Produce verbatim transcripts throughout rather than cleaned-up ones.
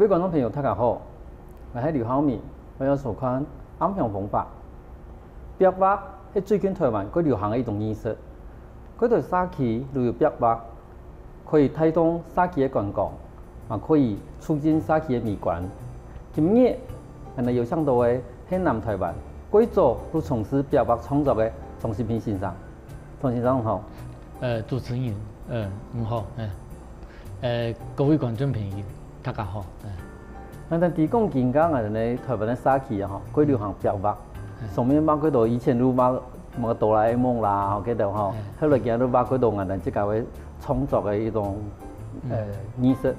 各位觀眾朋友，大家好，𠊎係劉浩明，歡迎收看《暗香風華》。壁畫係最近臺灣蓋流行个一種藝術，蓋多社區都有壁畫，可以帶動社區个觀光，也可以促進社區个美觀。今日，𠊎等邀請到个係南臺灣蓋早就從事壁畫創作个張新平先生。張先生好。呃，主持人，呃，你好，呃，呃，各位觀眾朋友，大家好。呃。那在提供今个𠊎等个臺灣个社區啊，吼，蓋流行壁畫，上面畫蓋多以前都畫麼哆啦A夢啦，吼，記得吼，後來今日都畫蓋多𠊎等自家个創作个一種呃藝術。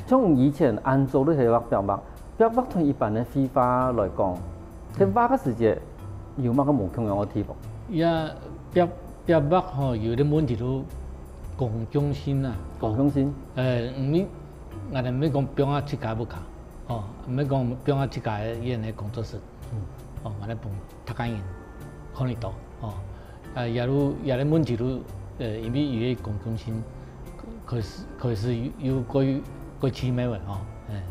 像以前恁早都係畫壁畫，壁畫同一般个繪畫來講，在畫个時節有麼个無共樣个地方？呀，壁壁畫吼，有个問題都公共性啊。公共性。呃，你，𠊎等毋係講放啊自家屋下，哦，毋係講放啊自家个个工作室，哦，𠊎等放大家人看得到，哦，啊，也都也个問題都，呃，因為有个公共性，可是可是又又過過奇妙个哦，哎。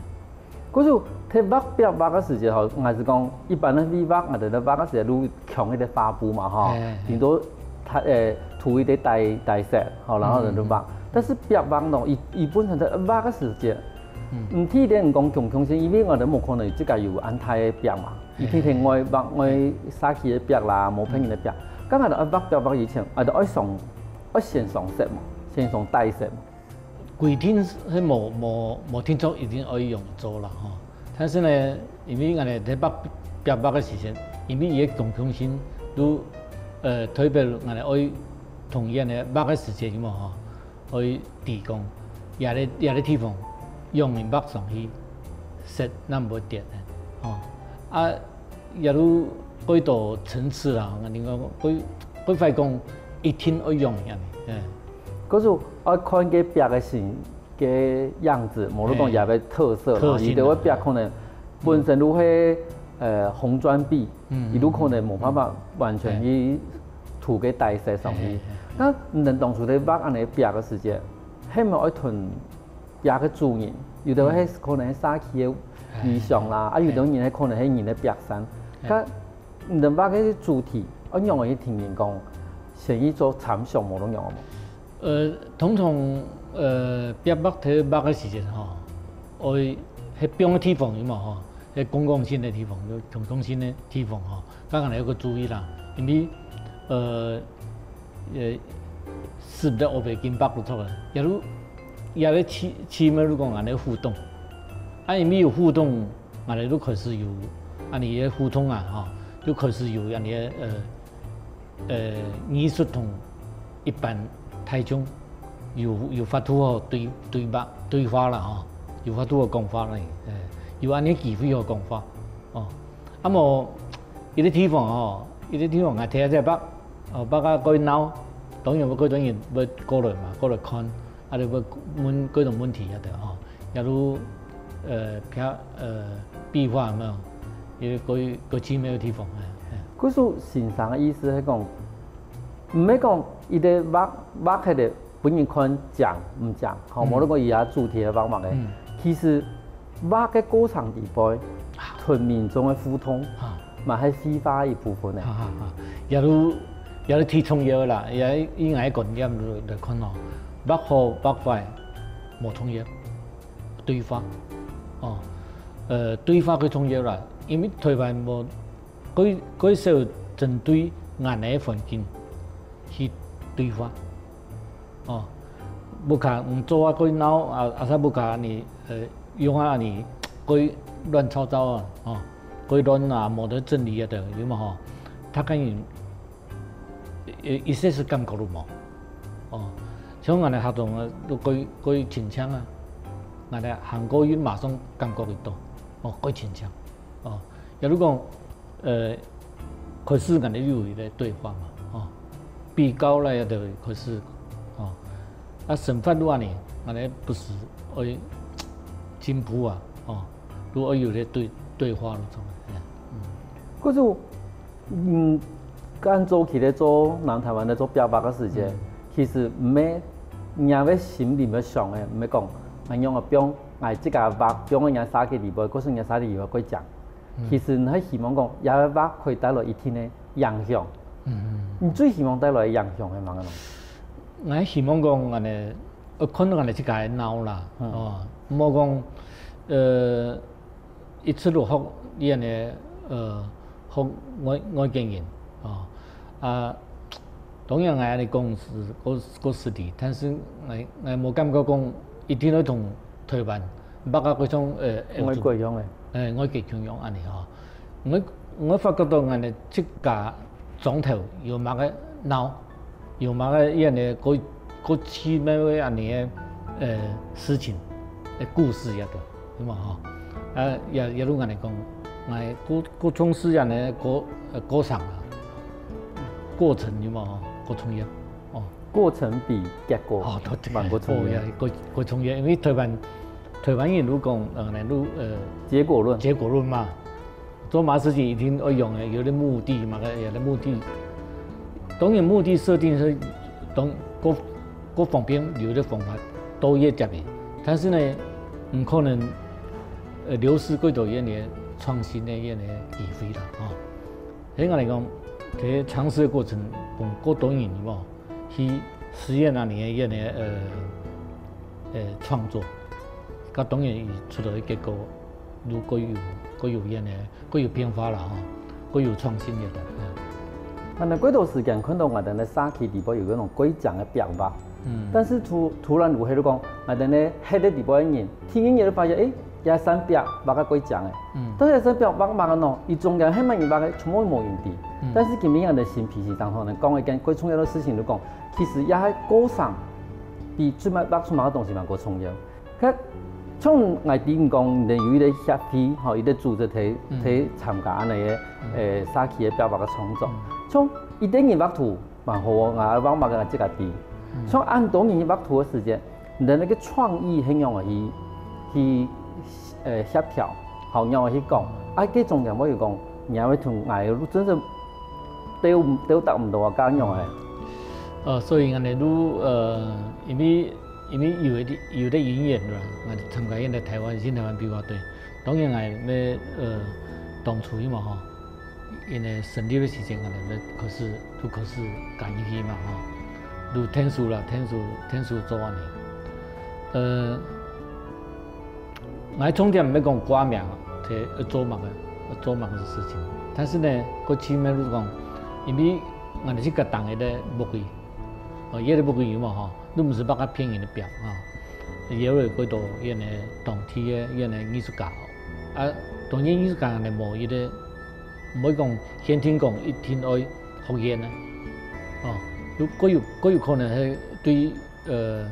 故所，在畫壁畫个時節吼，還係講一般个繪畫，𠊎等在畫个時節，都強一个畫布嘛吼，頂多塗誒塗一个底底色，吼，然後人就畫。但是壁畫呢，一一般上在畫个時節，毋知得人講共共性，因為𠊎等無可能自家有恁大个壁嘛，一定係外畫外社區个壁啦，無別人个壁。剛剛在畫壁畫以前，𠊎等愛上愛先上色嘛，先上底色嘛。 規定係無無無定著一定愛用做啦吼。但是呢，因為𠊎等在畫壁畫个時節，因為佢个公共性，都呃代表𠊎等愛同樣个畫个時節有無吼，愛提供這个這个地方用人畫上去，色那毋會跌吼。啊 也都幾多層次啦，人講幾幾塊講一定愛用樣呢。可是愛看个壁个形个樣子，無論講也个特色啦，有个个壁可能本身都係呃紅磚壁，佢都可能無辦法完全去塗个底色上去。那你等當初在畫恁呢壁个時節，係毋係愛同 壁个主人，有个係可能係社區个理想啦，啊有个人係可能係人个壁山。該你等畫个主題，愛仰般去同人講，先去做參詳無？仰般無？呃，通常呃，壁畫在畫个時節吼，愛係放个地方有無吼，係公共性个地方，就公共性个地方吼，當然有个注意啦，因為呃。 呃，使得烏白金箔都出來，也都也个趣趣味就講恁呢互動。啊，因為有互動，恁呢就開始有恁呢个互動啊，吼，就開始有恁呢个呃呃藝術同一般大眾有有法度好對對話對話啦吼，有法度好講話啦，呃，有恁呢機會好講話，哦。 啊無，一个地方吼，一个地方𠊎提一隻畫，哦，畫啊蓋鬧，當然有蓋多人會過來嘛，過來看，啊就會問各種問題啊，對吼，也都呃譬呃壁畫有無？一个蓋蓋奇妙个地方，哎。故所先生个意思係講，毋係講一个畫畫起來 分人看靚毋靚，吼，無論講佢个主題係畫麼个，其實畫个過程裡背，同民眾个互動，嘛係繪畫一部分呢。也都也都忒重要啦，也以𠊎个觀點來看哦，畫好畫壞無重要，對話，哦，呃，對話較重要啦，因為台灣無 蓋蓋少針對𠊎等个環境去對話。哦，屋下毋做啊蓋鬧啊，啊儕屋下恁呢，呃，用啊恁呢蓋亂糟糟啊，哦，蓋亂啊，無得整理啊，對，有無吼？大家人一一時感覺都無。哦，像𠊎等客庄啊，都蓋蓋清淨啊，𠊎等行過去馬上感覺得到，哦，蓋清淨。哦，也就講 呃，開始𠊎等有一个對話嘛，吼，比較來就開始，吼，啊生活愈恁呢，𠊎等不時愛進步啊，吼，愈愛有个對對話咯，總係，嗯。可是，嗯，恁早期咧做南台灣咧做壁畫个時節，其實毋係，人个心裡面想个，毋係講，恁樣个放，𠊎自家畫，放个人社區裡背，告訴人社區裡背過靚。其實你還希望講，也畫可以帶來一定个影響。你最希望帶來个影響係麼个呢？𠊎希望講，恁呢，呃，看到恁呢自家个腦啦，哦，莫講，呃，一直都學，恁呢，呃，學外外國人，哦，啊，當然𠊎恁呢講係過過失禮，但是𠊎𠊎無感覺講一定愛同台灣畫啊，該種呃，外國樣个，呃，外國共樣恁呢吼。𠊎𠊎發覺到𠊎呢自家中頭有麼个腦，有麼个恁呢過過奇妙个恁呢个呃事情个故事也得。 對無吼？啊，也也就恁呢講，𠊎過過重視恁呢過呃過程啊，過程有無吼？過重要哦。過程比結果哦，對對，還過重要。哦，也過過重要，因為台灣台灣人都講呃，都呃結果論。結果論嘛，做麼个事情一定愛用个，有个目的嘛，有个目的。當然目的設定係當各各方面有个方法都愛接个，但是呢，毋可能呃流失過多恁呢創新个恁呢機會啦吼。對𠊎來講，這个嘗試个過程，分過多人有無去實驗啊，你个恁呢呃呃創作，該當然出來个結果，如果有个有恁呢 過有變化啦吼，過有創新个。恁呢過多時間看到𠊎兜个社區裡背有該種過靚个壁畫，但是突突然有係講，𠊎兜个歇个裡背个人，天天日都發現，誒，這山壁畫个過靚个。但是這山壁畫麼个呢？佢中間係麼人畫个，全部無人知。但是今日𠊎兜新皮是當好呢，講一件過重要个事情，就講，其實也係過程比最尾畫出麼个東西嘛過重要。 該像𠊎知你講，你有一個協會，吼，一個組織在在參加恁呢个，誒，社區个壁畫个創作。像一個人畫圖，蠻好哦，𠊎畫麼个自家知。像恁多人畫圖个時間，你个那個創意係仰般去去誒協調，好仰般去講，啊，該中間會有講，你會同𠊎真正鬥鬥達毋到啊，該仰般誒。呃，所以恁呢，如呃，因為 因為有个有个因緣啦，𠊎參加現在台灣新台灣壁畫隊，當然𠊎乜呃當初嘛吼，因為成立个時間𠊎乜考試都考試加入去嘛吼，都天數啦，天數天數做恁呢。呃，𠊎重點毋係講掛名，這做麼个做麼个事情，但是呢，過去乜就講，因為𠊎兜自家當个目標，哦，也个目標嘛吼。 都毋係畫个騙人个壁啊，也有幾多恁呢當地个恁呢藝術家。啊，當然藝術家呢無一個，毋會講限定講一定愛學院呢。哦，有，佢有，佢有可能係對，呃，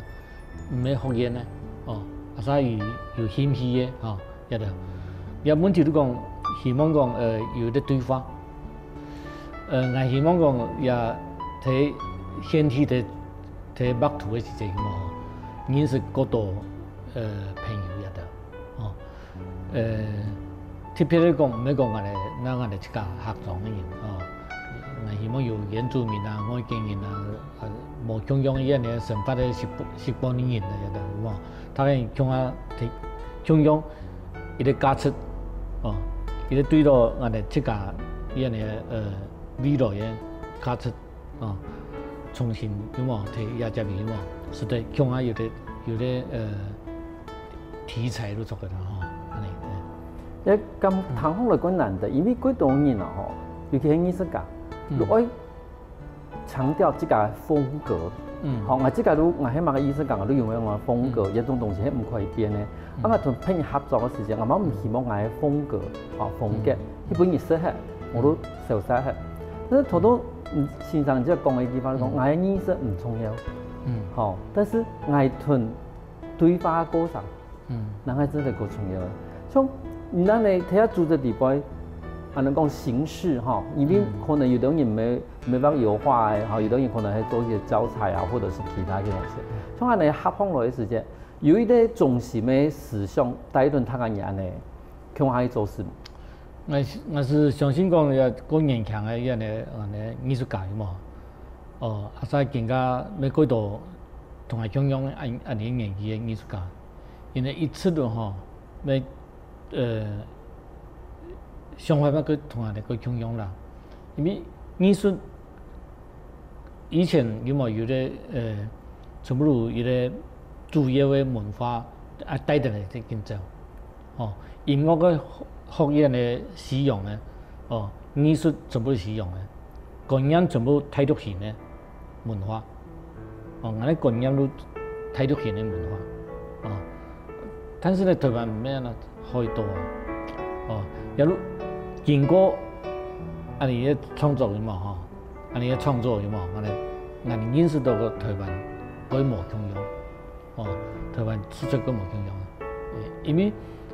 毋係學院呢，哦，啊，所以有興趣个，哦，也得。也問題就講，希望講，呃，有一個對話。 呃，𠊎希望講也在現地在在畫圖个時節嘛，認識較多呃朋友也得，哦，呃，特別來講，毋係講𠊎兜，那𠊎兜自家客庄个人，哦，𠊎希望有原住民啊、外國人啊，啊，無共樣个恁呢生活个習習慣个人啊，也得，有無？大家共下共樣一個價值，哦，一個對到𠊎兜自家恁呢呃 未來个價值，哦，重新有無？提也接有無？使得共下有个有个呃題材都出來啦吼，恁呢。誒，感覺聽起來較難得，因為幾多人啊吼，尤其係藝術家，又愛強調自家个風格。嗯，吼，𠊎自家都𠊎係麼个藝術家，𠊎都認為𠊎風格，這種東西係毋可以變个。 啊，𠊎同別人合作个時間，𠊎嘛毋希望𠊎个風格，吼，風格，去分人適合，𠊎都受適合。但是頭頭，嗯，先生就講个一句話，講，𠊎个藝術毋重要，嗯，吼，但是𠊎同對話个過程，嗯，那還真个較重要。像你恁呢，在這組織裡背，恁呢講形式吼，因為可能有个人毋係毋係畫油畫个，吼，有个人可能係做一些教材啊，或者是其他个東西。像恁呢合起來个時間， 有一個中心个思想，帶領大家人恁呢共下去做事。𠊎𠊎係相信講，這較年輕个恁呢恁呢藝術家有無？哦，啊，再更加愛幾多同𠊎共樣恁恁呢年紀个藝術家，因為一直都吼，要呃想辦法去同人个共樣啦。因為藝術以前有無有个呃，全部有一个主要个文化啊帶等个去走。哦，音樂个學院个使用个，哦，艺术全部使用个，观念全部大陆型个文化。哦，俺个观念都大陆型个文化。哦，但是呢，台湾毋免啊，好多啊。哦，也都经过啊，你个创作有无吼？啊，你个创作有无？俺个俺认识到个台湾，会无共样。哦，台湾出出个无共样啊。因为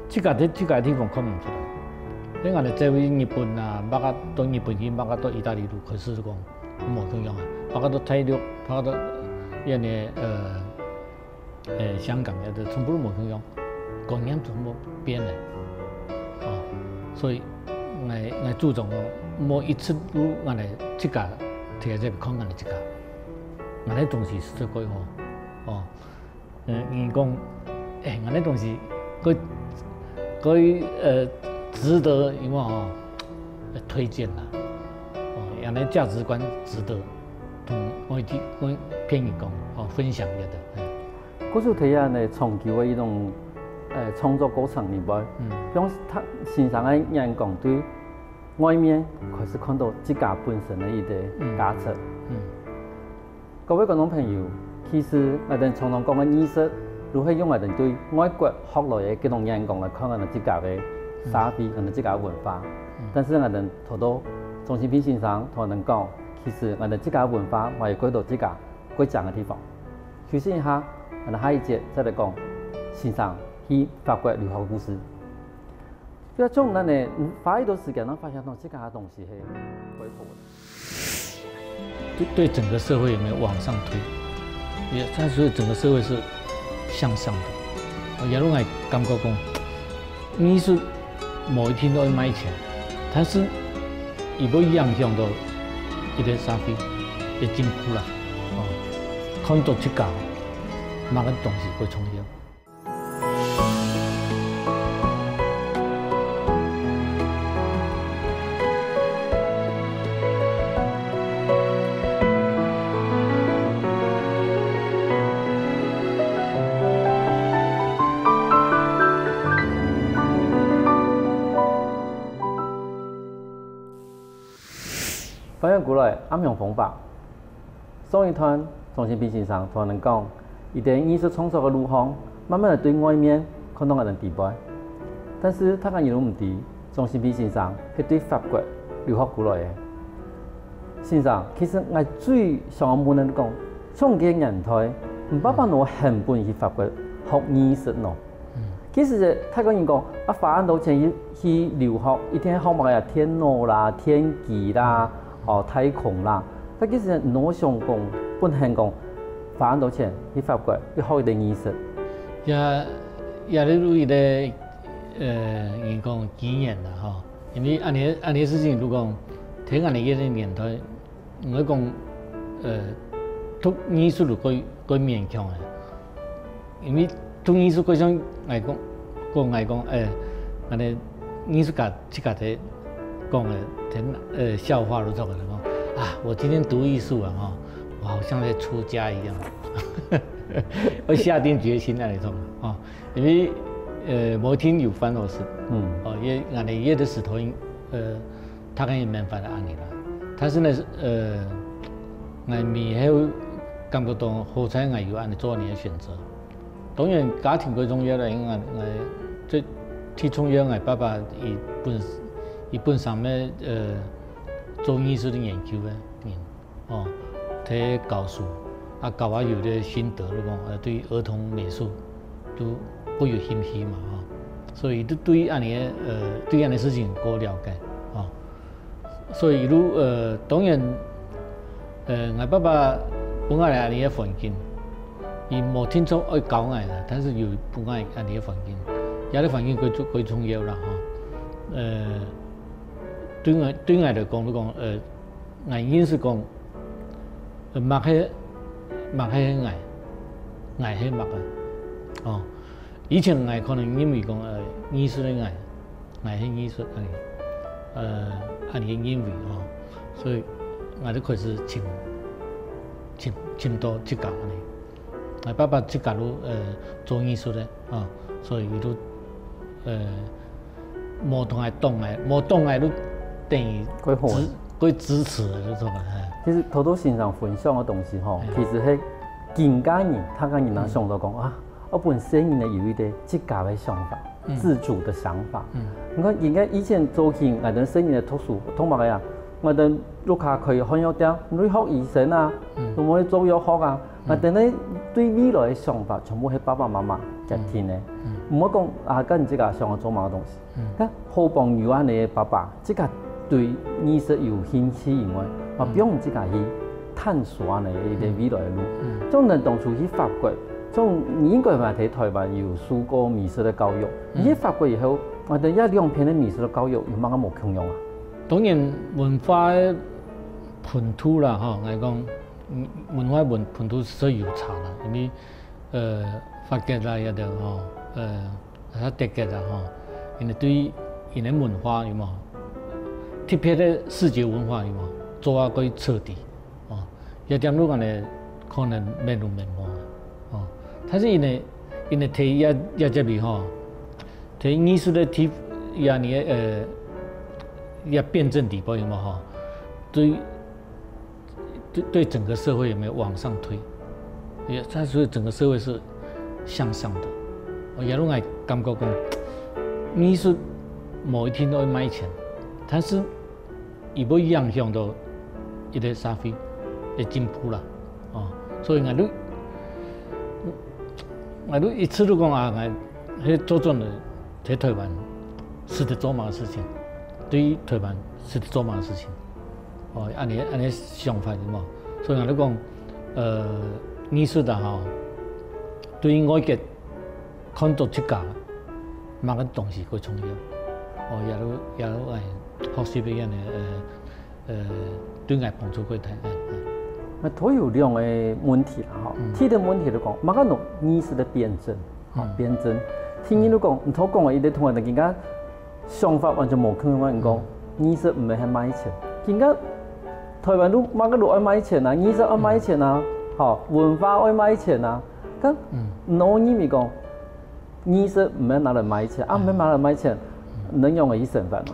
自家在自家地方看毋出来。所以俺个这位日本啊，包括到日本去，包括到意大利都开始讲无共样啊，包括到大陆，包括到原来呃。 呃，香港个都全部都无共样，观念全部变了。哦，所以，我我注重哦，莫一直都俺个自家，特别看俺个自家，俺个东西是最贵哦，哦，嗯，你讲，哎，俺个东西，可可以呃，值得有没有哦？推荐啦，哦，俺个价值观值得，嗯，我去跟别人讲，哦，分享一下的，哎。 故事体验呢，长久个一种呃创作过程里背，嗯，用他欣赏个眼光对外面开始看到自家本身个一个价值。嗯，各位观众朋友，其实我等常常讲个艺术，如何用我等对外国学来个这种眼光来看我等自家个社会，我等自家个文化。但是我等头头张新平先生同我等讲，其实我等自家个文化，还有过多自家过强个地方。 休息一下，𠊎等下一節再來講先生去法國留學个故事。所以從𠊎等花一段時間，𠊎發現到這個東西係恢復个。对对整个社会有没有往上推？也，它所以整个社会是向上的。也让我感觉讲，艺术某一天都会卖钱，但是也会影响到一个社会的进步啦。哦，看到自家，那个东西会重要。欢迎过来，暗香风吧。上一段，张新平先生同𠊎等讲，佢在艺术创作个路上，慢慢个对外面看到𠊎等底背。但是大家人都毋知，张新平先生係对法国留学过来个。先生，其实𠊎最想问个讲，从个年代，你爸爸拿现本去法国学艺术喏？ 其实大个人讲，啊花恁多钱去去留学，一定学么个啊，电脑啦、电机啦、哦太空啦。但其实你有想讲，本身讲花恁多钱去法国，去学一个艺术。也也係有一个呃，人讲机缘啦吼，因为恁呢恁呢事情，如果讲，在恁呢个年代， 毋会讲，呃，读艺术就过过勉强个，因为读艺术过像来讲，讲来讲，呃，安尼艺术家自家在讲个，在呃笑话都做个讲啊，我今天读艺术啊，哈，我好像在出家一样，要下定决心那种啊，因为呃，某一天有烦恼事，嗯，哦，也安尼也是石头，呃。 大概也蛮烦的安尼啦。但是呢，呃，俺咪还有感觉到好彩俺有安尼做安尼个选择。当然，家庭最重要的，因为俺俺最最重要，俺爸爸伊本伊本身咩呃做艺术的研究个人，哦，在教书，啊，教啊有个心得，就讲呃对儿童美术都会有兴趣嘛，哦，所以对对安尼个呃对安尼事情过了解，哦。 所以就呃，当然，呃，俺爸爸分俺来安尼个环境，伊无定著爱教俺啦，但是有分俺安尼个环境，也个环境最最重要啦吼。呃，对俺对俺来讲，就讲呃，俺认识讲，呃，么个么个係俺，俺係么个，哦。以前𠊎可能認為講，呃，藝術个𠊎，𠊎係藝術恁樣，呃，恁樣認為哦，所以𠊎就開始尋，尋，尋到自家恁樣。𠊎爸爸自家都，呃，做藝術个啊，所以佢都，呃，無同𠊎擋𠊎，無擋𠊎都等於支，會支持个這種，哎。其實頭頭先生分享个東西吼，其實係今个人，大家人啊想到講啊， 愛分細人仔有一個自家个想法，自主个想法。你看，應該以前早期𠊎兜細人仔讀書，讀麼个啊？𠊎兜屋下開漢藥店，你學醫生啊，你愛做藥學啊。𠊎兜呢對未來个想法，全部係爸爸媽媽決定个。毋好講啊，該你自家想愛做麼个東西。該好朋友恁樣个爸爸，自家對藝術有興趣以外，嘛放你自家去 探索恁樣一個未來个路。像你當初去法國，像你應該嘛在台灣有受過美術个教育，你去法國以後，啊，對這兩片个美術个教育有麼个無共樣啊？當然文化个本土啦，吼，來講，嗯，文化本，本土是有差啦，因為，呃，法國啦，也得吼，呃，啊，德國啦，吼，因為對因个文化有無？特別个視覺文化有無？做啊，過徹底。 哦，這點路恁樣可能免毋免無啊。哦，但是因為，因為在這，這這裡吼，在藝術个地，這裡，呃，這辯證底背有無吼？對，對，對整個社會有沒有往上推？也，它所以整個社會是向上的。哦，也攏來感覺講，藝術無一定都會賣錢，但是 佢會影響到一個社會个進步啦。哦，所以𠊎都，𠊎都一直都講啊，𠊎係做準了在台灣適合做麼个事情，對於台灣適合做麼个事情。哦，恁樣，恁樣想法有無？所以𠊎都講，呃，藝術啊，吼，對於外界 看到自家麼个東西較重要。哦，也都，也都，哎，學習个樣呢，呃，呃，對𠊎幫助較大，哎，哎。該都有兩個問題啦，吼。第一個問題就講，麼个弄藝術个辯證，吼，辯證。第二就講，你頭講个一個同學，人家 想法完全無共樣。人講，藝術毋係賣錢。今个台灣都麼个都愛賣錢啊，藝術愛賣錢啊，吼，文化愛賣錢啊。該，嗯，你認為講，藝術毋係拿來賣錢，啊，毋係拿來賣錢，能用个去生活嗎？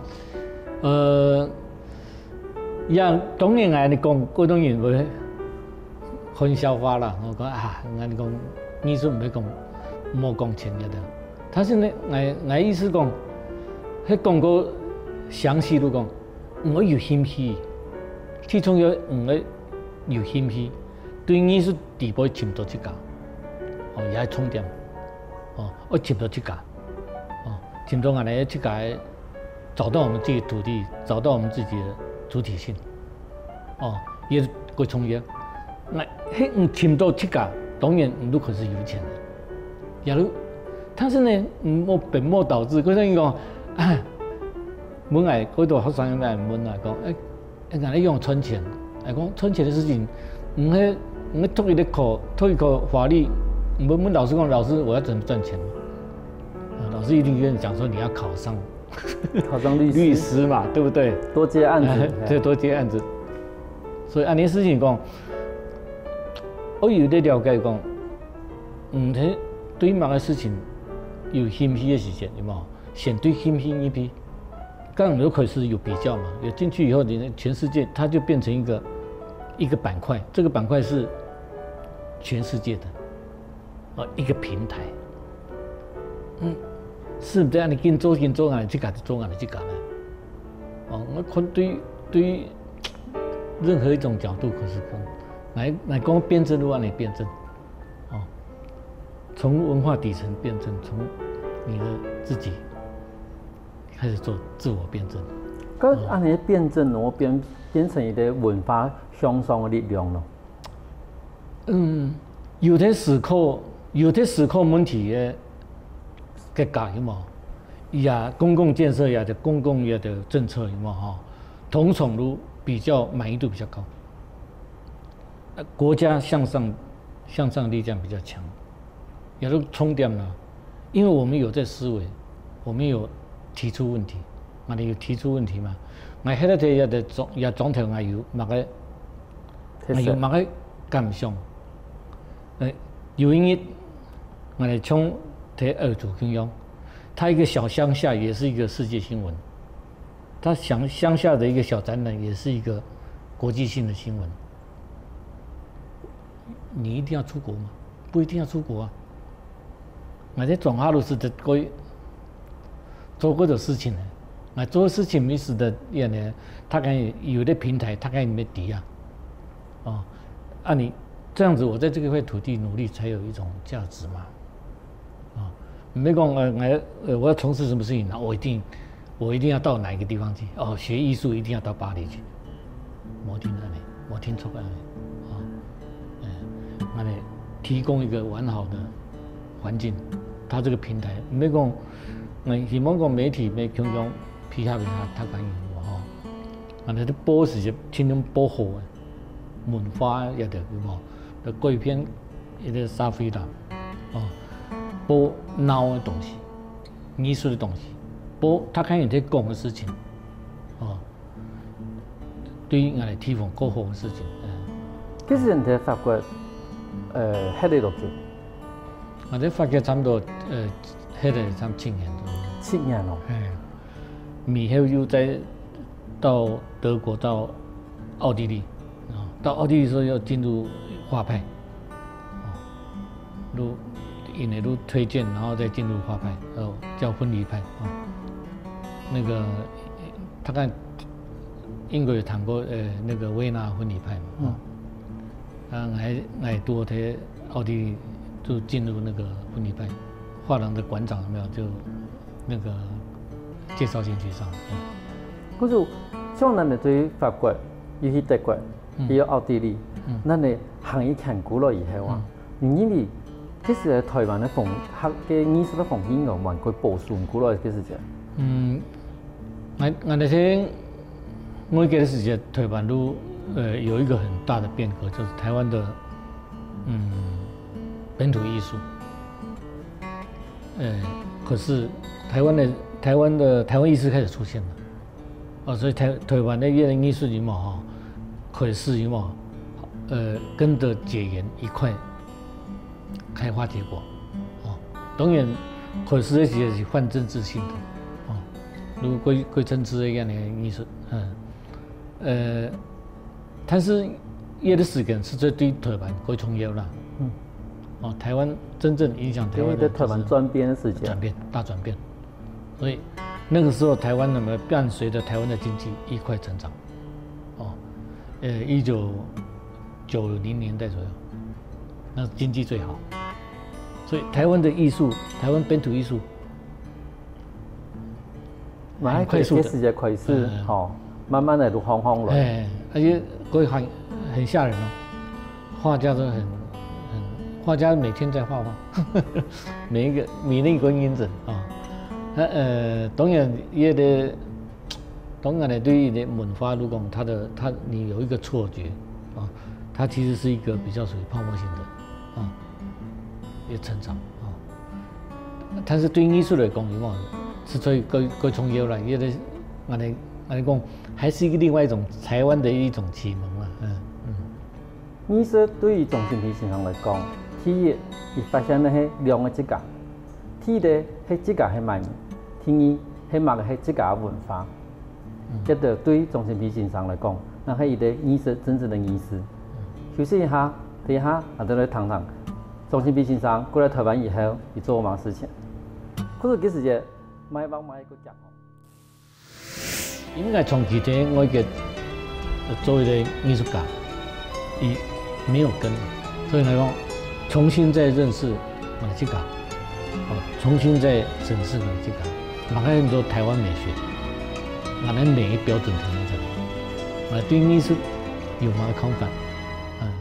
呃，也當然𠊎講，有兜人會看笑話啦。𠊎講啊，𠊎講藝術毋係講，無講錢个。 但是呢，𠊎，𠊎意思講，該講較詳細就講，你愛有興趣，最重要你愛有興趣，對藝術底背尋到自家，哦，也係重點，哦，愛尋到自家，哦，尋到𠊎等自家个，找到我們自己土地，找到我們自己的主體性。 哦，也較重要。該，該你尋到自家，當然你就開始有錢了。也就，但是呢，你莫本末倒置，可能講，啊，問𠊎，好多學生來問啊，講，哎，哎，𠊎來用賺錢，哎，講賺錢个事情，你該，你讀一個科，讀一個法律，你問，問老師講，老師，我要怎麼賺錢？啊，老師一定跟你講說你要考上 考上律師。律師嘛，對不對？多接案子。哎，對，多接案子。所以恁樣个事情講，𠊎有在了解講，嗯，佢對麼个事情有興趣个時間，有無？先對興趣入去，這樣就開始有比較嘛。有進去以後，你全世界它就變成一個，一個板塊，這個板塊是全世界的。 哦，一個平台。嗯，係毋係恁樣緊做緊做，𠊎自家就做𠊎自家呢？哦，𠊎看對，對任何一種角度，可是講，來，來講辯證就恁樣辯證。哦，從文化底層辯證，從你的自己開始做自我辯證。該恁樣辯證，然後變，變成一個文化向上个力量咯。 嗯，有个思考，有个思考問題个，个家有無？也公共建設也个公共也个政策有無吼？通常都比較滿意度比較高。呃，國家向上，向上力量比較強，也就重點啦。因為我們有這思維，我們有提出問題，𠊎兜有提出問題嘛。𠊎歇在這也在莊，也莊頭，𠊎有麼个，𠊎有麼个感想？呃，有一日，𠊎兜像在歐洲共樣，它一個小鄉下也是一個世界新聞，它鄉，鄉下的一個小展覽也是一個國際性的新聞。你一定要出國嗎？不一定要出國啊。 𠊎在莊下都使得過做過的事情呢。𠊎做的事情，毋使得人呢，大家有个平台，大家也知啊。哦，啊，你這樣子，我在這個塊土地努力，才有一種價值嘛。啊，你沒講，呃，我，呃，我要從事什麼事情，那我一定，我一定要到哪一個地方去，哦，學藝術一定要到巴黎去。 無定恁呢，無定著恁呢，哦，嗯，恁呢提供一個完好的環境，它這個平台，毋係講，嗯，希望講媒體也共樣配合一下，大家有無吼？恁呢報時節盡量報好个，文化也得有無？就改變一個社會啦，哦，報鬧个東西，藝術个東西，報大家有在講个事情，哦。 對𠊎兜地方過好个事情。嗯。其實你在法國，呃，歇了多久？𠊎在法國差不多，呃，歇了差不多七年左右。七年哦。哎，以後又再到德國、到奧地利，啊，到奧地利時候又進入畫派，哦，入，因為入推薦，然後再進入畫派，哦，叫婚禮派，哦。那個，大概 英國有談過，呃，那個維也納婚禮派嘛，嗯。啊，𠊎，𠊎拄好在奧地利就進入那個婚禮派，畫廊的館長有沒有就那個介紹進去上，嗯。可是像恁呢對法國，尤其德國，嗯。還有奧地利，嗯。恁呢行業牽過來以後啊，嗯。 你認為，其實台灣个風，客个藝術个風氣應該還過保守過來个時節？嗯，𠊎，𠊎那些外國个時節，台灣都，呃，有一個很大的變革，就是台灣的，嗯，本土藝術。呃，可是台灣的，台灣的，台灣藝術開始出現了。 哦，所以台，台灣个藝術有無吼，開始有無，呃，跟著解嚴一塊開花結果，哦，當然，開始个時節是泛政治性的，哦，如果過，過政治个恁樣个藝術，嗯，呃，但是這个時間實在對台灣過重要啦，嗯。哦，台灣真正影響台灣的就是，因為在台灣轉變个時間。轉變，大轉變。 所以那個時候台灣那麼伴隨著台灣的經濟一塊成長，哦，呃，一九九零年代左右，那經濟最好，所以台灣的藝術，台灣本土藝術，蠻快速的。該時節開始，嗯。吼，慢慢个就紅紅來。哎，而且各位很，很嚇人哦。 畫家都很，很，畫家每天在畫畫，每一個，每一個人生啊。那，呃，當然，這个，當然呢，對於你的文化，如果它的，它，你有一個錯覺啊，它其實是一個比較屬於泡沫性的啊，一個成長啊。但是對藝術來講，有沒有，是最，最，最重要的，因為，恁呢，恁呢講，還是一個另外一種台灣的一種啟蒙啊，嗯，嗯。 藝術對於鍾心屏先生來講，第一，佢發現个係兩个自家。第一个係自家係麼人，第二係麼个係自家个文化。嗯。這个對鍾心屏先生來講，該係一个藝術真正个意思。嗯。休息一下，等一下，𠊎兜來談談鍾心屏先生過來台灣以後，佢做麼个事情。可是其實也，賣房賣个結果。 因為𠊎長期在外國，呃，做一個藝術家，佢沒有根，所以來講，重新再認識𠊎自家，哦，重新再審視𠊎自家，打開很多台灣美學，𠊎个美的標準定在哪裡，𠊎對藝術有麼个看法，嗯。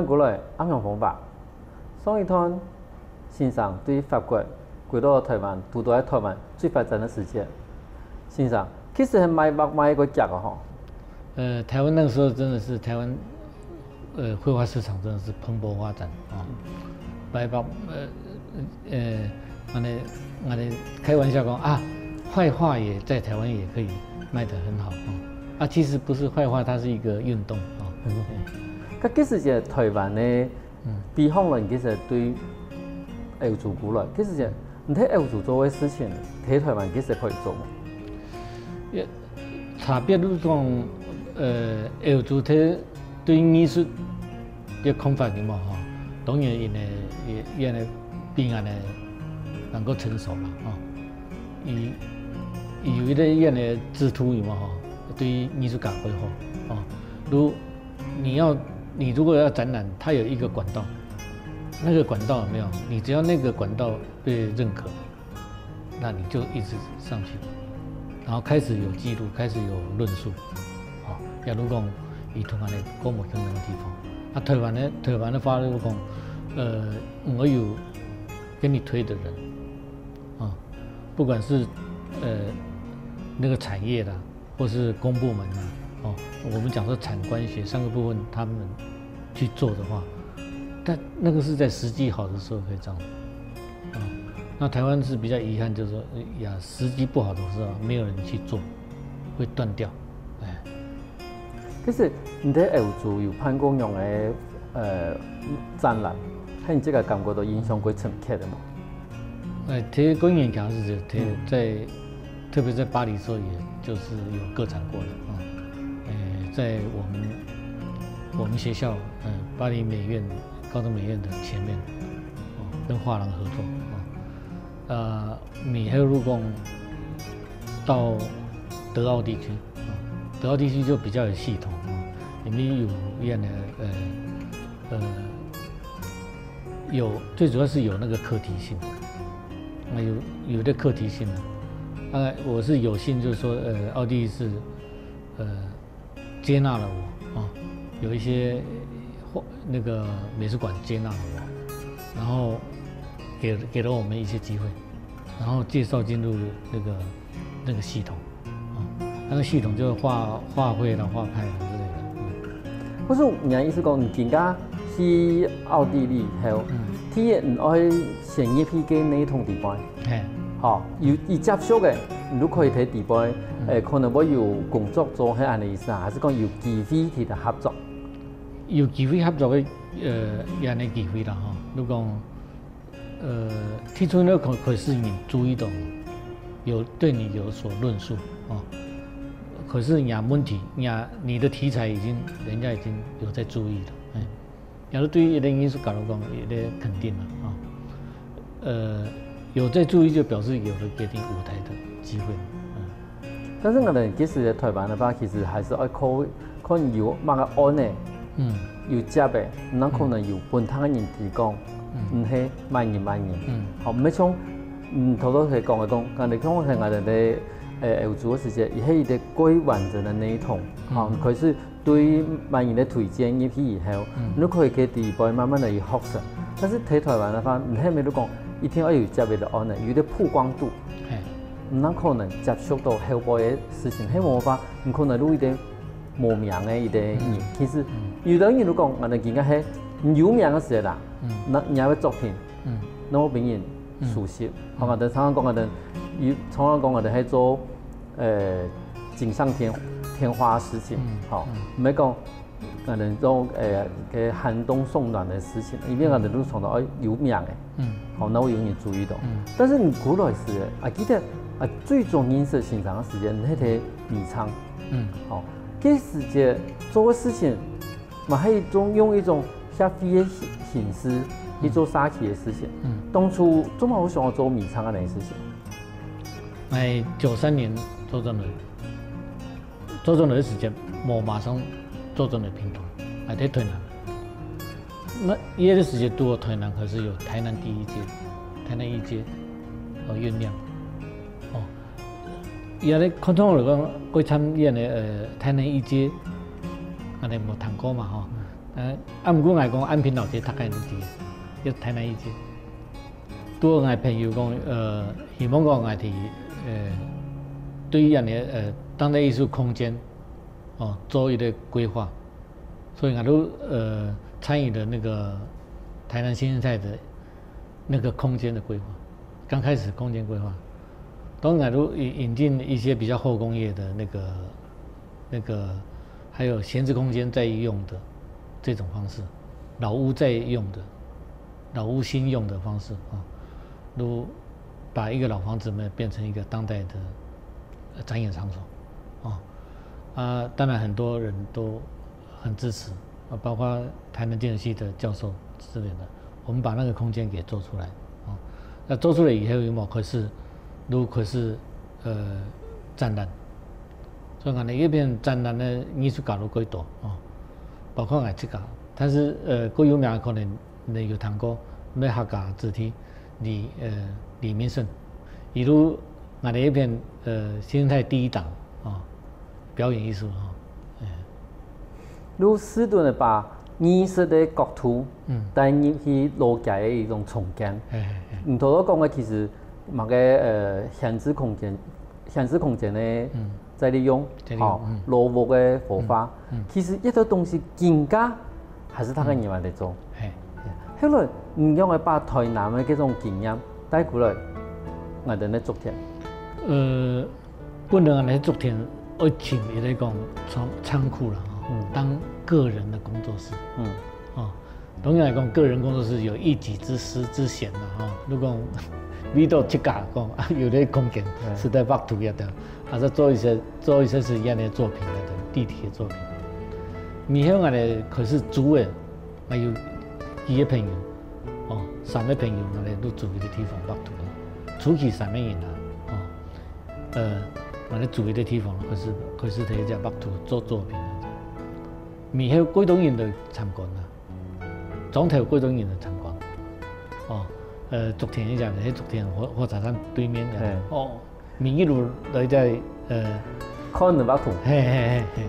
過來，恁樣方法。上一段，先生對法國，歸到台灣，堵到台灣最發展个時節。先生，其實係賣畫賣个遽个吼。呃，台灣那个时候真的是台湾，呃，绘画市场真的是蓬勃发展啊。白白，呃呃，那呢，那呢，开玩笑讲啊，坏画也在台湾也可以卖得很好啊。啊，其实不是坏画，它是一个运动啊。該其實个台灣呢，比方人其實對歐洲過來，其實个你在歐洲做个事情，在台灣其實可以做。差别就是讲，呃，歐洲佢对艺术个看法有无吼？当然，因为因为比俺呢能够成熟了吼。伊伊有一个因为制度有无吼？对艺术家会好哦。如你要你如果要展览，它有一个管道，那个管道有没有？你只要那个管道被认可，那你就一直上去，然后开始有记录，开始有论述，好，假如讲伊同安的跟我们相同的地方，那台湾的台湾的法律讲，呃，我有给你推的人，啊，不管是呃那个产业啦，或是公部门啊，哦，我们讲说产官学三个部分，他们去做的话，但那个是在时机好的时候可以这样。啊，那台湾是比较遗憾，就是说，呀，时机不好的时候没有人去做，会断掉，哎。其實你在歐洲有辦過樣个呃展覽，係你自家感覺到印象最深刻个無？哎，其实公演讲是在在，特别在巴黎的时候，也就是有个展过了啊。哎，在我们我们学校，嗯，巴黎美院高等美院的前面，哦，跟画廊合作啊。呃，米黑路公到德奥地区，啊，德奥地区就比较有系统啊，里面有院的呃呃有最主要是有那个课题性，那有有的课题性啊，当然我是有幸就是说呃奥地利是呃接纳了我啊，有一些那个美术馆接纳了我，然后给给了我们一些机会，然后介绍进入那个那个系统啊，那个系统就是画画会啦、画派啦之类的。不是，你的意思讲，你今家去奥地利后，第一你爱先入去个系统里边，嘿，好，有有接触个，你就可以在里边，诶，可能会有工作做，系恁个意思啊？还是讲有机会去合作？有机会合作个，呃，有恁个机会啦吼。如果呃，提出那个可可是你注意的，有对你有所论述哦。可是你的问题，你的你的题材已经人家已经有在注意了，哎，假如对于一个艺术家来讲，一个肯定了啊。呃，有在注意就表示有了给你舞台的机会，嗯。但是我们其实在台湾的话，其实还是要靠看有那个案呢，嗯，有接的，那可能有本地人提供，嗯，系慢人慢人，嗯，好，没像，嗯，头头才讲的讲，刚才讲的我们的，呃，欧洲的时间，也是一个更完整的系统，好，可是对慢人的推荐入去以后，你可以给底背慢慢的去学习。但是在台湾的话，你还没有讲一定要有接的案呢，有一个曝光度，嘿，那可能接触到后背的事情，黑魔法，你可能有一点无名的一个人。其实有的人如果讲，啊，你今天系有名的时候啦，那你个作品，嗯，那我比人熟悉。好嘛，但常常讲个人，有常常讲个人还做，呃，锦上添添花的事情，好，没讲，可能做呃给寒冬送暖的事情，因为可能都从到哎有名的，嗯，好，那我有点注意到。嗯，但是你过来时，啊，记得啊，最终认识欣赏的时间，那个米仓，嗯，好，这时间做个事情，嘛，还一种用一种消费的形形式去做社区的事情。嗯，当初做么我想要做米仓个事情？哎，九三年做转来，做转来的时间，我马上做转来屏东，还在台南。那一个时间多台南，可是有台南第一街、台南一街，哦，原谅，哦，也咧，看通来讲，过参演的呃台南一街，安尼无谈过嘛吼。呃，啊，毋過𠊎講安平老街大概你知，就台南一街。拄好𠊎朋友講，呃，希望講𠊎去，呃，對於恁呢，呃，當代藝術空間，哦，做一個規劃，所以𠊎就，呃，參與了那個台南新生態的那個空間的規劃，剛開始空間規劃，當然就引引進一些比較後工業的那個那個還有閒置空間再用的這種方式，老屋再用的，老屋新用的方式啊，如把一個老房子呢變成一個當代的呃展演場所啊。啊，當然很多人都很支持啊，包括台南建筑系的教授之類的，我們把那個空間給做出來啊。那做出來以後，有沒有可是如可是呃展覽？所以講呢，一片展覽的藝術家都幾多哦，包括𠊎自家。但是呃，最有名的可能你有聽過，乜客家子弟李呃李明順，比如𠊎等一片呃新生態第一檔哦，表演藝術哦，哎，如斯顿的把藝術的角度，嗯带入去老街的一种重建。哎哎哎，你头头讲的其实，么个呃闲置空间，闲置空间呢，嗯再利用，再利用好嗯，老屋的活化，嗯其实一个东西更加还是他个人来做。哎，后来，你用个把台南的这种经验带过来，我等的作品。呃，本来呢作品爱请伊来讲仓仓库了哈，嗯当个人的工作室嗯哦。当然来讲，个人工作室有一己之私之嫌了哈。如果为到自家讲啊，有的空间嗯是在画图呀的，还是做一些做一些是一样的作品的立体的作品。以后啊呢，可是租的，还有几个朋友，哦，三个朋友，我们都租一个地方画图，出去三个人啊，哦，呃，我们租一个地方，可是可是在一家画图做作品啊。以后几多人都参观啊，庄头几多人都参观，哦，呃，竹田一家，那竹田火火车站对面的嗯，哦，每一路都在呃。看你画图，嘿嘿嘿嘿，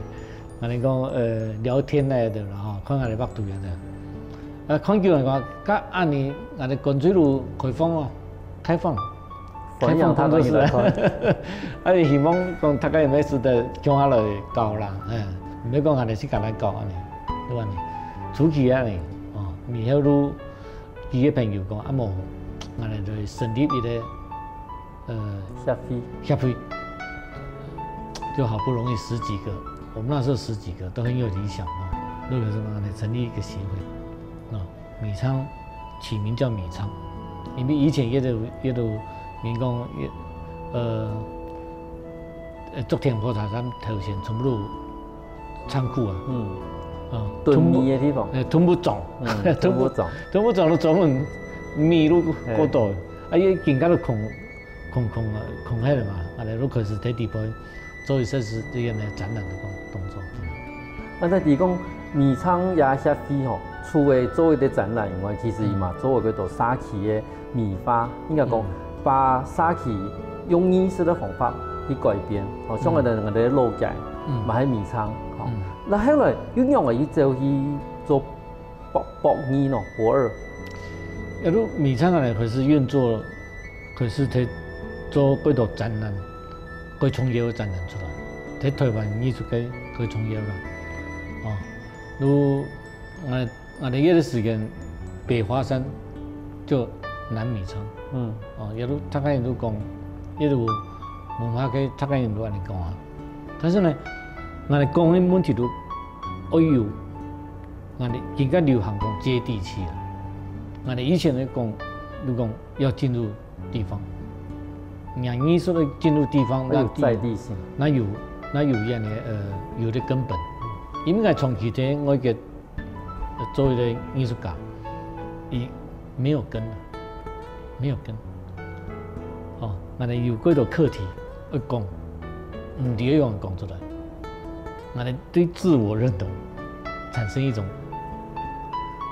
俺哋讲呃聊天来的啦吼，看俺哋畫圖个的。啊，看久来讲，甲恁呢，俺哋干脆路开放哦，开放，欢迎大家入来看。啊，希望讲大家有咩事的共下来搞啦，哎，毋好讲俺哋自家来搞安尼，对吧呢？出去安尼，哦，以后路几个朋友讲，啊无，俺哋就成立一个呃下飞，下去，就好不容易十几个，我们那时候十几个都很有理想啊，那个什么呢，成立一个协会啊，米仓起名叫米仓，因为以前也都也都民工也呃呃竹田火车站头前全部都仓库啊，嗯，啊，囤米的地方，呃囤物总，嗯，囤物总，囤物总都专门米路过多，啊，也更加都空空空啊空下了嘛，啊，来都开始在底部做一些是这样的展览的工动作。那在提供米仓也下飞吼，除了做一个展览以外，其实伊嘛做一个多社区的米化，应该讲把社区用艺术的方法去改变，哦，像我们我们的老街，嗯嘛系米仓，吼嗯，那后来又让我去走去做博博二喏，博二，要如米仓啊，开始运作，开始在做几多展览，几重要的展览出来，在台湾艺术界几重要啦。哦，如俺俺哋个时间，北华山就南米仓，嗯哦，也都大概都讲，也都文化界大概都安尼讲啊。但是呢，俺哋讲的问题都，哎哟，俺哋更加流行讲接地气啊。俺哋以前的讲，都讲要进入地方，让艺术的进入地方，要有让地在地性，那有那有一样的呃有的根本，因为长期在外个呃做一个艺术家，伊没有根了，没有根。哦，那你有几多课题要讲，唔知要用讲出来，那你对自我认同产生一种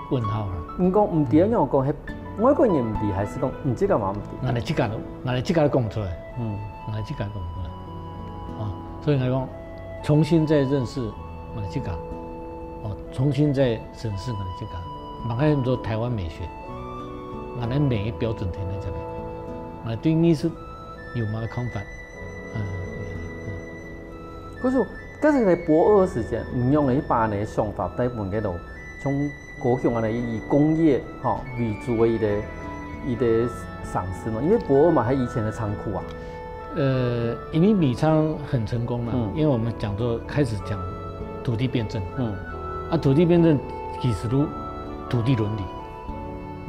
问号了。你讲毋知，你讲系外国人毋知，还是讲毋知个嘛毋知？俺哋自家都，俺哋自家都讲出来，嗯俺哋自家讲出来，啊，所以来讲，重新再认识俺哋自家，哦，重新再审视𠊎等自家，嘛个做台灣美學，𠊎等美的標準定在這邊，啊，對藝術有麼个看法？嗯，嗯。可是，可是呢，博二時間，你用了一把你的想法，帶分个咯，從高雄啊，以工業哈為主的一个一个城市嘛，因為博二嘛，還以前的倉庫啊，呃，因為米倉很成功嘛，嗯因為我們講做開始講土地辯證，嗯啊，土地辯證其實都土地倫理，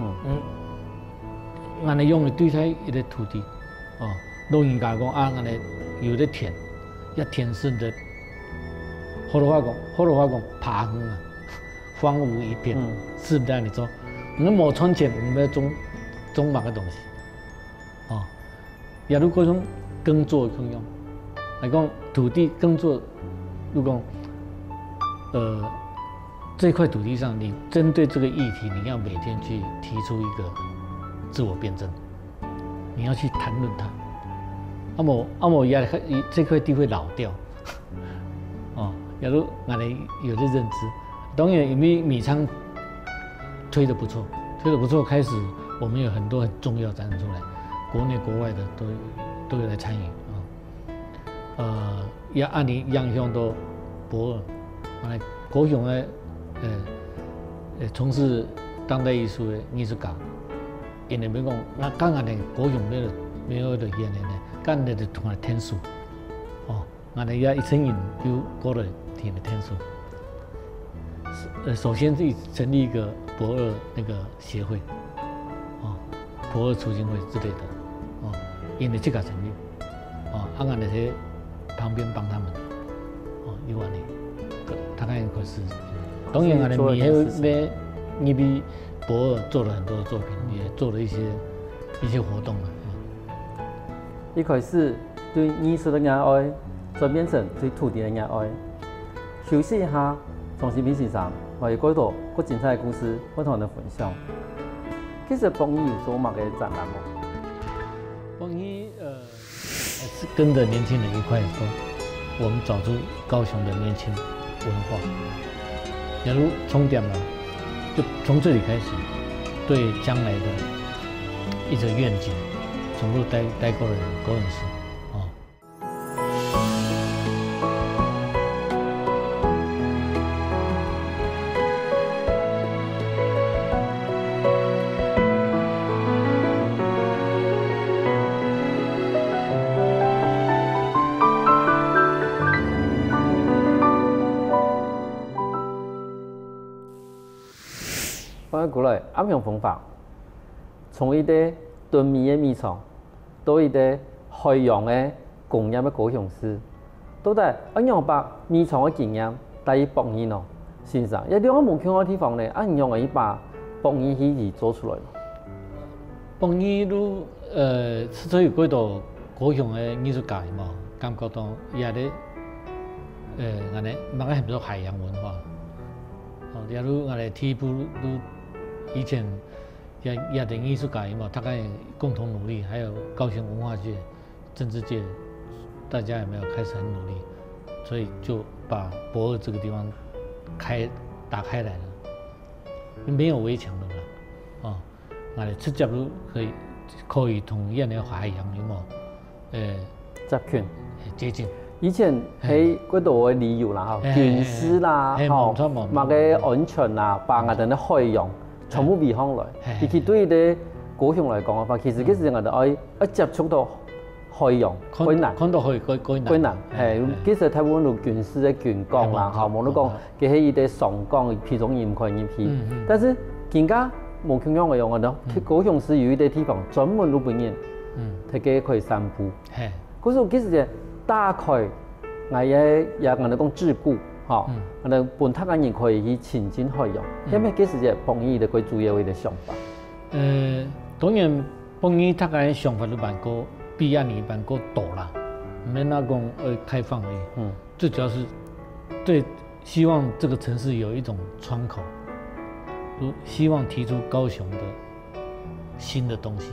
嗯嗯，𠊎等用个對待一个土地，哦，老人家講啊，𠊎等有个田，要田是的，好的話講，好的話講，爬荒啊，荒蕗一片，嗯是不是恁樣做？你無賺錢，你要種種麼个東西？哦，也如果講耕作共樣，來講土地耕作，如果講，呃，這塊土地上，你針對這個議題，你要每天去提出一個自我辯證，你要去談論它。啊無啊無也這塊地會老掉，哦，也如𠊎等有个認知，當然因為米倉推得不錯，推得不錯，開始我們有很多很重要展覽出來，國內國外的都都有來參與啊。呃，也恁樣影響到博二，啊，高雄的呃呃從事當代藝術的藝術家，因為要講，那當然呢，高雄沒有沒有的演員呢，當然就同佢天數，哦。 𠊎等也一群人有過來聽个天數。呃，首先是成立一個博二那個協會，哦，博二促進會之類的，哦，因為這個成立，哦，啊，𠊎等在旁邊幫他們，哦，有恁樣，大概開始。當然，𠊎等以後也因為博二做了很多的作品，也做了一些一些活動啊。嗯一開始對藝術的熱愛，轉變成對土地的熱愛。休息一下，張新平先生還有過多更精彩的故事，會同我們分享。其實博二有做麼个展覽無？博二呃，是跟著年輕人一塊說，我們找出高雄的年輕文化，然後重點呢，就從這裡開始，對將來的一個願景，全部帶帶過來的高雄市，哦。 歡迎過來，暗香風華，從一個蹲米个米廠，到一個海洋个工業个高雄市，到底愛仰般把米廠个經驗帶去博二呢？先生，這兩個無共个地方呢，愛仰般去把博二去做出來呢？博二就呃，實在有幾多高雄个藝術家嘛，感覺到也咧，呃，恁樣，麼个喊做海洋文化。哦，例如恁樣第一步就以前也也等藝術家嘛，大家共同努力，還有高雄文化界、政治界，大家有沒有開始很努力？所以就把博二這個地方開打開來了，沒有圍牆了啦，哦。 啊，直接就可以可以同恁个海洋有無？呃，接近。接近。以前係幾多个理由啦，吼，嘿軍事啦，嘿吼嘿無錯無錯，麼个安全啦，把𠊎等个海洋全部圍起來。嘿尤其對於高雄來講个話，其實其實𠊎等愛愛接觸到海洋看困難。看到海困困難困難，係，其實大部分都軍事个軍港啦，吼，無論講，佢係一個商港，譬如講你毋可以入去。但是更加無共樣个樣个，高雄市有一個地方專門路邊人，嗯，佢个可以散步。係，故所其實打開，𠊎也也𠊎等講桎梏，吼，𠊎等分大家人可以去親近海洋，因為其實係博二个最主要个一個想法。呃，當然。 博二大家想法都蠻過，比恁樣蠻過多啦，毋免那講呃開放而已。嗯，最主要是對希望這個城市有一種窗口，就希望提出高雄的新的東西。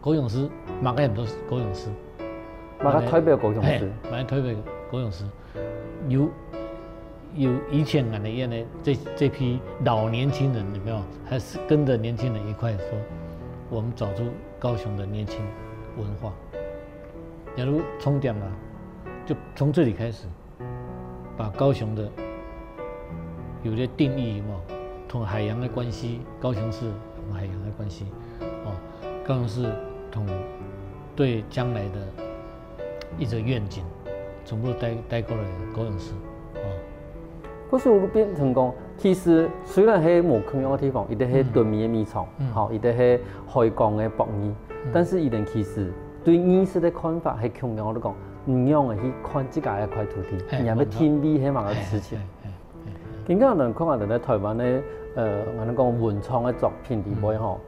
高雄市，麼个人都是高雄市，麼个代表高雄市，麼个代表高雄市，有有以前俺的演的这这批老年轻人有没有？还是跟着年轻人一块说，我们找出高雄的年轻文化，假如重点嘛，就从这里开始，把高雄的有些定义嘛，同海洋的关系，高雄市同海洋的关系，哦，高雄市同对将来的一个愿景，全部带带过来高雄市，哦。故所變成講，其實雖然係無共樣个地方，一定係對面个米廠，嗯吼，一定係海港个博爾，但是佢等其實對藝術个看法係共樣个，講，你仰仔去看自家个塊土地，嘿你還要定位係麼个事情。嘿嘿今日人看下在台灣个，呃，𠊎等講文創个作品裡背吼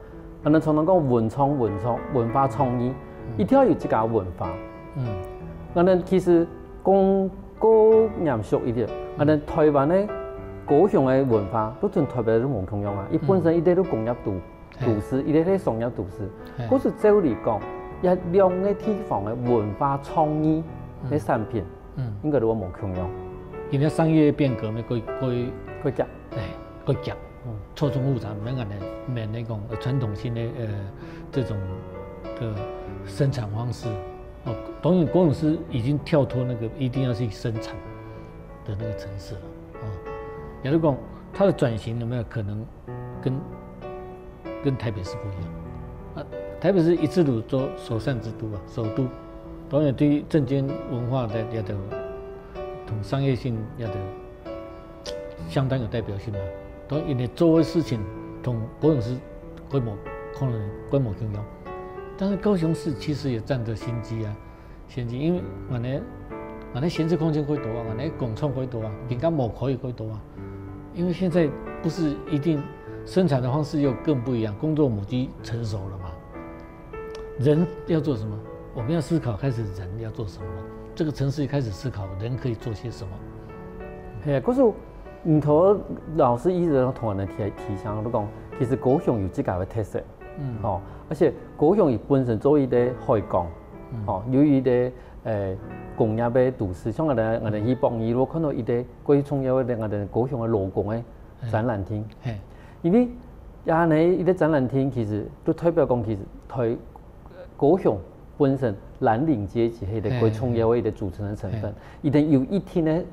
，𠊎等常常講文創、文創、文化創意，一定要有自家文化。嗯𠊎等其實講過嚴肅一點，𠊎等台灣个高雄个文化，都同台北都無共樣啊。佢本身一直都工業都都市，一直係商業都市。嘿故所照理講，這兩個地方个文化創意个產品，嗯，應該都無共樣。因為商業變革嘛，過過過遽，哎，過遽，錯綜複雜，免恁呢，免那種呃傳統性的呃这种的生产方式。哦，當然，高雄市已經跳脫那個一定要去生產的那個程式了。哦，也就是講，它的轉型有沒有可能跟跟台北市不一樣？啊，台北市一直都做首善之都啊，首都。當然，對於政經文化的也都同商業性也都相當有代表性嘛。當然，因為做的事情同高雄市規模可能規模共樣，但是高雄市其實也佔著先機啊。先進，因為𠊎等𠊎等閒置空間過多啊，𠊎等工廠過多啊，人家無可以過多啊。因為現在不是一定生產的方式又更不一樣，工作母機成熟了嘛。人要做什麼？我們要思考開始人要做什麼了。這個城市開始思考人可以做些什麼。係啊，故所，嗯，頭老師一直同𠊎等提提醒，都講，其實高雄有自家个特色，嗯哦，而且高雄佢本身做一個海港，哦，有一個呃工業个都市，像𠊎等𠊎等去博爾，如果看到一個最重要个𠊎等高雄个勞工个展覽廳，嘿，因為恁呢一個展覽廳其實就代表講，其實台高雄本身藍領階級係一個最重要个一個組成的成分，一定有一定个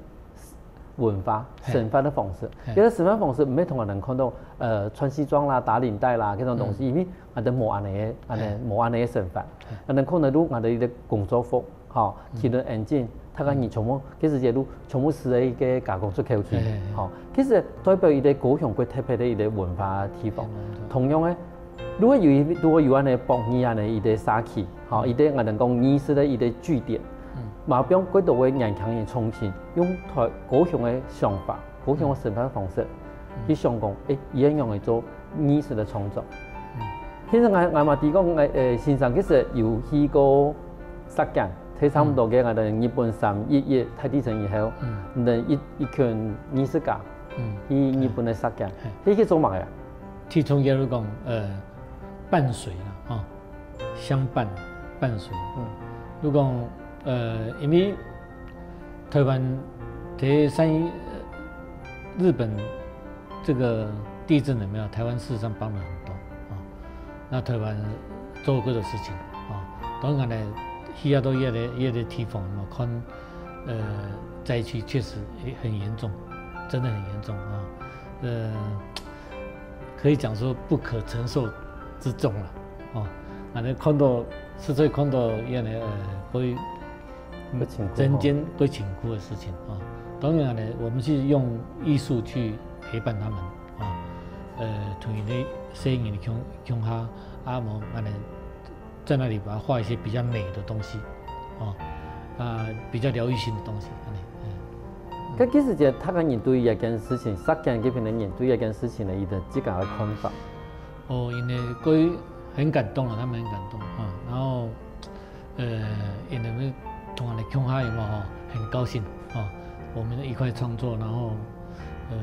文化、嘿生活个方式。嘿這個生活方式毋係同𠊎等看到呃穿西裝啦、打領帶啦這種東西，因為𠊎等無恁呢个恁呢無恁呢个生活，𠊎等可能就𠊎等一個工作服，吼，騎輪engine，大家人全部，其實也都全部係一個加工出口去嘿嘿嘿，吼，其實代表一個高雄最特別个一個文化地方。同樣个，如果有一如果有恁呢博爾恁呢一個社區，吼，一個𠊎等講藝術个一個據點，嘛變過多个年輕人重新用台高雄个想法、高雄个生活方式去想講，誒，佢仰仔做藝術个創作。其實𠊎𠊎嘛知講，𠊎誒先生其實有去過石見，在差毋多个𠊎等日本三一一大地震以後，等一一群藝術家去日本个石見，去去做麼个啊？其中也有講，呃，伴隨啦，吼，相伴伴隨。嗯，如果呃，因為台灣在三一日本這個地震有沒有？台灣事實上幫了很多啊。那台灣做過的事情啊，當然呢，需要到一個一個地方嘛，看呃災區確實很嚴重，真的很嚴重啊。呃，可以講說不可承受之重了。哦，啊，那看到實在看到一個呃，會會辛苦哦人間會辛苦的事情啊。當然呢，我們是用藝術去陪伴他們啊，呃，同佢哋細人共共下啊，無恁呢在那裡把它畫一些比較美的東西，哦，啊，比較療癒性的東西，恁呢，嗯。該其實這大家人對這件事情，石見這片个人對這件事情呢，佢个自家个看法。哦，因為過去很感動啊，他們很感動啊，然後，呃，因為同佢等共下有沒有，吼，很高興啊，我們一塊創作，然後，呃，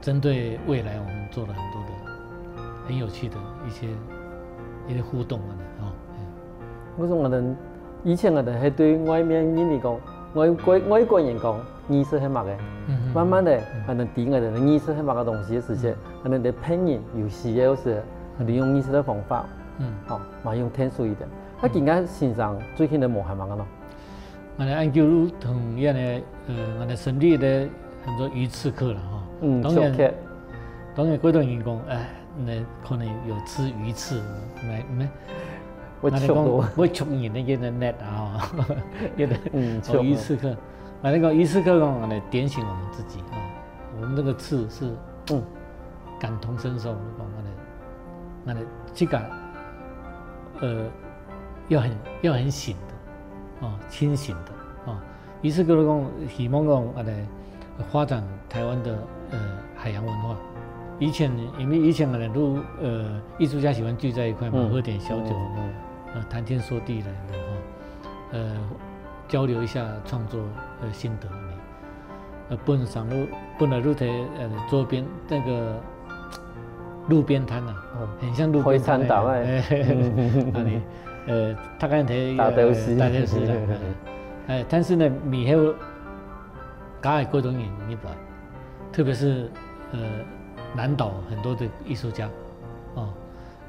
針對未來我們做了很多的很有趣的一些一些互動啊，哦，嗯我想𠊎等以前𠊎等係對外面認為講，外外外國人講藝術係麼个，嗯慢慢个，還能知𠊎等个藝術係麼个東西个時節，還能對別人有需要時，還能用藝術个方法，嗯，吼，嘛用天數一點。啊，今个先生最近个無閒麼个咯？ 𠊎等恁久同樣个，呃，𠊎等生理个很多魚刺客啦，吼。嗯，當然，當然，幾多人講，哎，你可能有吃魚刺，沒，沒。會觸到。會觸人个那個net啊，吼，那個，嗯，哦，魚刺客。啊，那個魚刺客講，來點醒我們自己啊，我們那個刺是，嗯，感同身受，講，那個，那個，這個，呃，要很，要很醒的。 哦，清醒的，哦。意思就是講，希望講，呃，發展台灣的，呃，海洋文化。以前，因為以前，呃，都，呃，藝術家喜歡聚在一塊嘛，嗯。喝點小酒，嗯，嗯。呃，談天說地來的，哈。呃，交流一下創作，呃，心得。 呃，本上路，本來路在，呃，周邊那個路邊攤啊，哦，很像路邊攤欸。海產攤欸。欸，嗯。啊，你，呃，大概在，打鬥士。呃，打鬥士啦，欸。欸，但是呢，尾後加了過多人入來，特別是，呃，南島很多的藝術家，哦，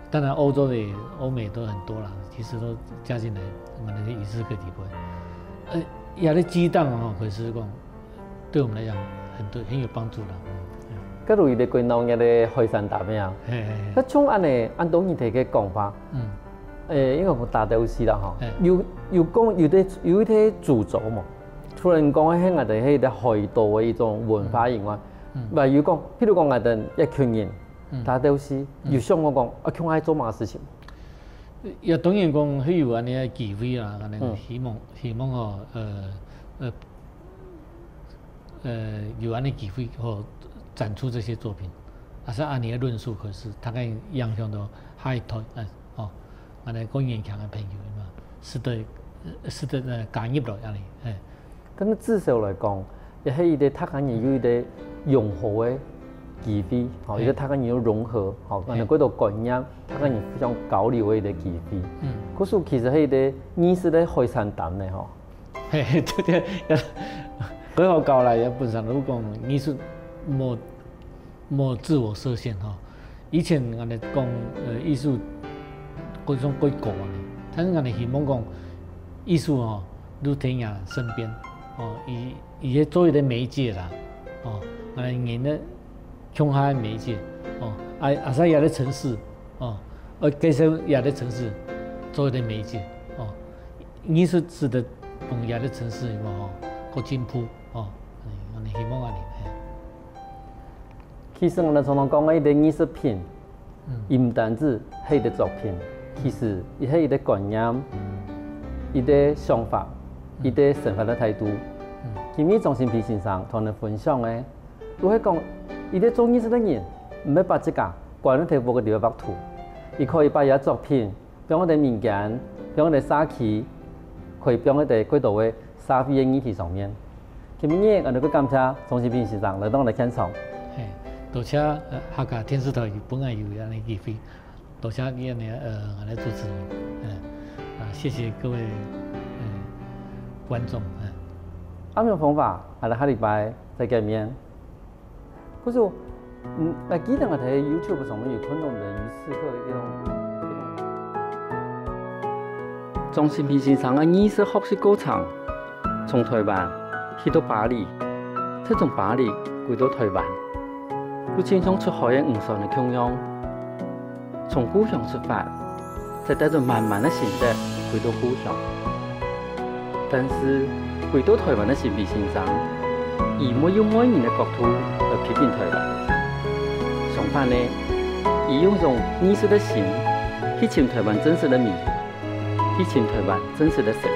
當然歐洲的、歐美都很多啦，其實都加進來，我們那些儀式課裡背。呃，也在激盪哦，可是講，對我們來講，很多，很有幫助啦。嗯。該有一個幾鬧熱个海產攤啊。嘿，嘿，嘿。該像恁呢，恁多人在該講法。嗯。欸，應該講打鬥士啦，吼。嘿。有，有講，有的，有一個主軸嘛，突然講，係𠊎等係一個海島的一種文化以外，嗯。嗯。還有講，譬如講，𠊎等一群人， 嗯。大家都是有想過講，啊，共下做麼个事情？也當然講，係有恁呢个機會啦，可能，嗯。希望，希望吼，呃，呃，呃，有恁呢機會吼，展出這些作品。啊，是恁呢个論述，可是大概影響到下一代，呃，哦，恁呢講年輕个朋友嘛，使得，呃，使得，呃，加入了恁呢，哎。 但是至少來講，也係一個大家人有一個融合个機會，吼，嘿。一個大家人有融合，吼，嘿。可能幾多觀念，大家人互相交流个一個機會。嗯。可是其實係一個藝術个海產攤呢，吼。嘿，對，對，對。很好搞啦，也本身如果講藝術無 無自我設限吼。以前𠊎等講，呃，藝術，各種各國啊，但是𠊎等希望講，藝術吼，就在人身邊，哦，以，以做一個媒介啦，哦，𠊎等人个共下个媒介，哦，啊，啊，在這個城市，哦，呃，介紹這個城市做一個媒介，哦，藝術使得分這個城市有無吼，更進步，哦，𠊎等希望恁呢，嘿。 其實𠊎等常常講个一個藝術品，嗯。佢毋單止係一個作品，其實佢係一個觀念，一個想法，嗯。一個生活个態度。嗯。今日張新平先生同𠊎等分享个，就係講，一個做藝術个人，毋係把自家關在屋个裡背畫圖，佢可以把佢个作品 放在民間，放在社區，可以放在幾多个社會个議題上面。今晡日，𠊎等愛感謝張新平先生來到𠊎等現場。嘿，多謝，呃，客家電視台分𠊎有恁呢機會，多謝你，呃，𠊎等主持人，呃，啊，謝謝各位，呃，觀眾，呃。暗陽風華，𠊎等下禮拜再見面。 可是，嗯，𠊎記得𠊎在YouTube上面有看到人有試過一種，張新平先生个藝術學習過程，從台灣去到巴黎，再從巴黎歸到台灣，就親像出海个漁船个共樣。 從故鄉出發，再帶著滿滿个心得歸到故鄉。但是，歸到台灣个新平先生，佢無用外人个角度來批評台灣。相反呢，佢用種藝術个心去尋台灣真實个美，去尋台灣真實个色